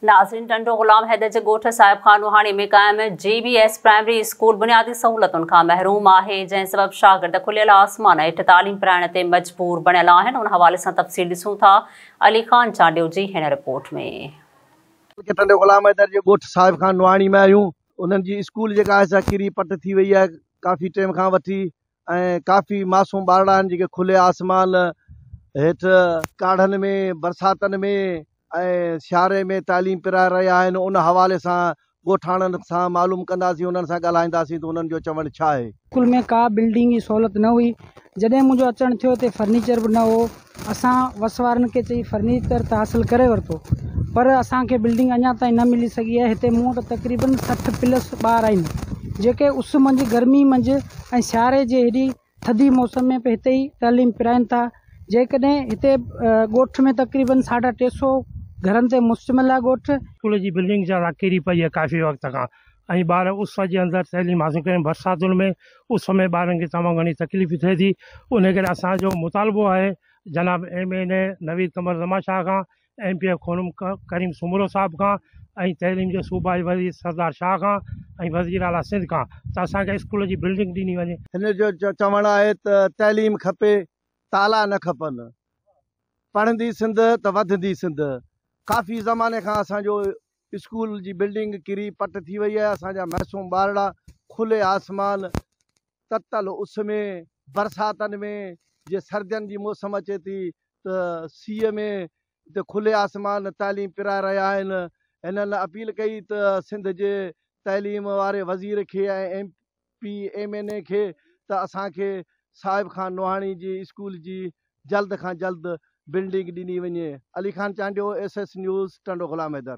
ناظرين ٽنڊو غلام حيدر جي ڳوٺ صاحب خان نوحاڻي ۾ قائم جي بي ايس پرائمري اسڪول بنيادي سهولتن کان محروم آهي جنهن سبب شاگرد کليل آسمان هيٺ تعليم پرائڻ تي مجبور بڻيل آهن ان حوالي سان تفصيل ڏسون ٿا علي خان چانڊيو جي هن رپورٽ ۾. ٽنڊو غلام حيدر جي ڳوٺ صاحب خان نوحاڻي ۾ آهيون انهن جي اسڪول جيڪا آهي سا ڪري پٽ ٿي وئي آهي ڪافي ٽيم کان وٺي ۽ ڪافي معصوم ٻارڙا آهن جيڪي کلي آسمان هيٺ ڪاڙهن ۾ برساتن ۾ ۽ سياري ۾ تعليم پرائي رهيا آهن ان حوالي سان ڳوٺاڻن سان معلوم ڪنداسين انهن سان ڳالهائينداسين ته انهن جو چوڻ ڇا آهي. اسڪول ۾ ڪا بلڊنگ جي سهولت نه هئي جڏهن منهنجو اچڻ ٿيو هتي فرنيچر به نه هو اسان وس وارن کي چئي فرنيچر ته حاصل ڪري ورتو پر اسان کي بلڊنگ اڃا تائين نه ملي سگهي آهي هتي مون وٽ تقريبن 60 پلس ٻار آهن جيڪي اس منجهه گرمي منجهه ۽ سياري جي هيڏي ٿڌي موسم ۾ به هتي ئي تعليم پرائين ٿا. جيڪڏهن هتي ڳوٺ ۾ تقريبن ساڍا ٽي سو گهرن تي مشتمل آهي ڳوٺ. اسڪول جي بلڊنگ جا ڪري پئي آهي ڪافي وقت کان ۽ ٻار اس جي اندر تعليم حاصل ڪرين برساتن ۾ اس ۾ ٻارن کي تمام گهڻي تڪليف ٿئي ٿي ان ڪري اسان جو مطالبو آهي جناب M N A Naveed Qamar Zaman Shah کان ايم پي اي خرم ڪريم سومرو صاحب کان ۽ تعليم جي صوبائي وزير سردار شاهه کان ۽ وزير اعليٰ سنڌ کان ته اسان کي اسڪول جي بلڊنگ ڏني وڃي. هن جو چوڻ آهي ته تعليم کپي تالا نه کپن، پڙهندي سنڌ ته وڌندي سنڌ. ڪافي زماني کان اسان جو اسڪول جي بلڊنگ ڪري پٽ ٿي وئي آهي، اسان جا معصوم ٻارڙا کلي آسمان تتل اس ۾ برساتن ۾ جي سردين جي موسم اچي ٿي ته سيء ۾ هتي کلي آسمان تعليم پرائي رهيا آهن. هنن اپيل ڪئي ته سنڌ جي تعليم واري وزير کي ۽ M P M N A کي ته اسان کي صاحب خان نوحاڻي جي اسڪول جي جلد کان جلد بلڊنگ ڏني وڃي. Ali Khan Chandio, S S news, Tando Ghulam Haider.